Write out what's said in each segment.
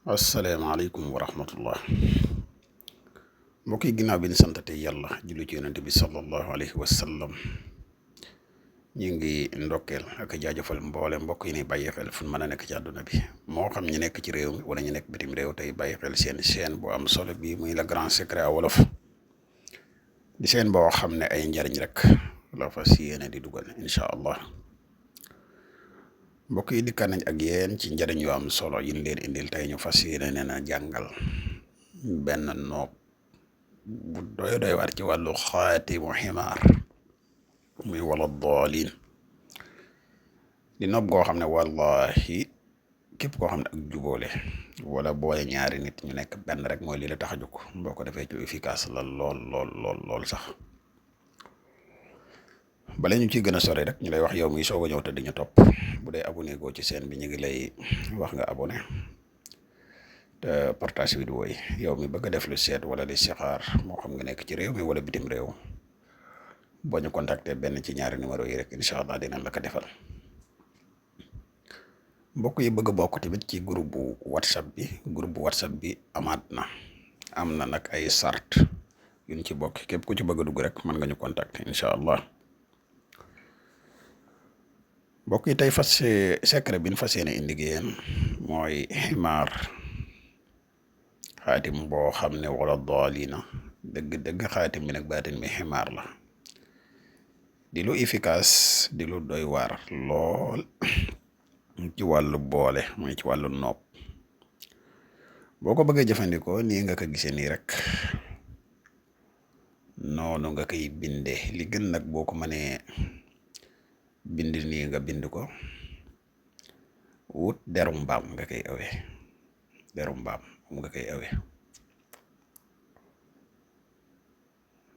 asalaamaaleykum wa rahmatullah mbokk yi ginnaaw bi ñu santate yàlla julli ci yonente bi sallallahu alayhi wa sallam ñu ngi ndokkeel ak jaajëfal mboole mbokk yi ni bàyyi xel fu mën a nekk ci àdduna bi moo xam ñu nekk ci réew mi wala ñu nekk bitim réew tey bàyyi xel seen chaîne bu am solo bi muy le grand secret à wolof di seen boo xam ne ay njariñ rek la fas yéene di dugal incha allah mbokk yi dikkaan nañ ak yéen ci njariñ yu am solo yi ñu leen indil tey ñu fas yéene nee na jàngal benn noob bu doy war ci wàllu xaatimu ximaar muy wala doolin di noob goo xam ne wallahi képp koo xam ne ak jubóole wala boole ñaari nit ñu nekk benn rek mooy lii la tax a jóg boo ko defee ci efficace la lool sax bala ñu ciy gën a sore rek ñu lay wax yow mi soog a ñëw te di ñu topp bu dee abonné goo ci chaîne bi ñu ngi lay wax nga abonné te partage vidéo yi yow mi bëgg a def lu seet wala li sixaar moo xam nga nekk ci réew mi wala bitim réew boo ñu contacter benn ci ñaari numéro yi rek incha allah dinañ la ko defal mbokk yi bëgg a bokk tamit ci groupe bu whatsapp bi amaat na am na nag ay sart yuñ ci bokk képp ku ci bëgg a dugg rek mën nga ñu contacter incha allah mbokk yi tey secret bi ñu fas yéene indi yéen mooy ximaar xaatim boo xam ne wala doolina dëgg xaatim bi nag baatin mi ximaar la di lu efficace di lu doy waar lool ci wàllu boole mooy ci wàllu noob boo ko bëggee jëfandikoo nii nga ko gisee nii rek noonu nga koy bindee li gën nag boo ko mënee bind nii nga bind ko wut deru mbaam nga koy awee deru mbaam moom nga koy awee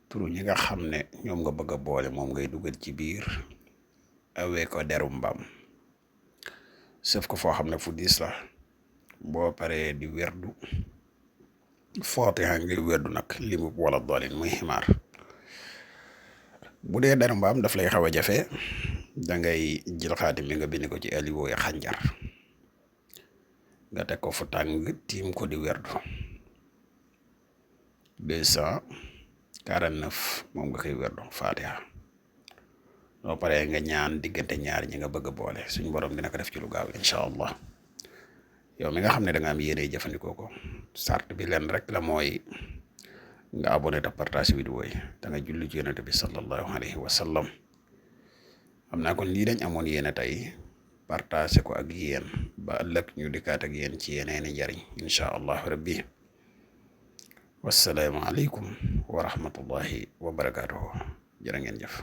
turu ñi nga xam ne ñoom nga bëgg a boole moom ngay dugal ci biir awee ko deru mbaam sëf ko foo xam ne fu diis la boo paree di werdu footiha ngay werdu nag limu wala doolin muy ximaar bu dee deru mbaam daf lay xaw a jafe da ngay jël xaatim bi nga bind ko ci aliwo yi xànjar nga teg ko fu tàng tiim ko di werdu 249 moom nga koy werdu fatiha soo paree nga ñaan diggante ñaar ñi nga bëgg a boole suñu borom dina ko def ci lu gaaw incha allah yow mi nga xam ne da nga am yéene jëfandikoo ko sart bi leen rek la mooy nga abonné te partage vidéo yi da nga julli ci yonent bi sallallahu alayhi wa sallam am naa kon lii dañ amoon yéene tey partage ko ak yéen ba ëllëg ñu dikkaat ak yéen ci yeneeni njariñ incha allah rabbi wassalaamu aleykum wa rahmatullahi wa barakatuhu jërë ngeen jëf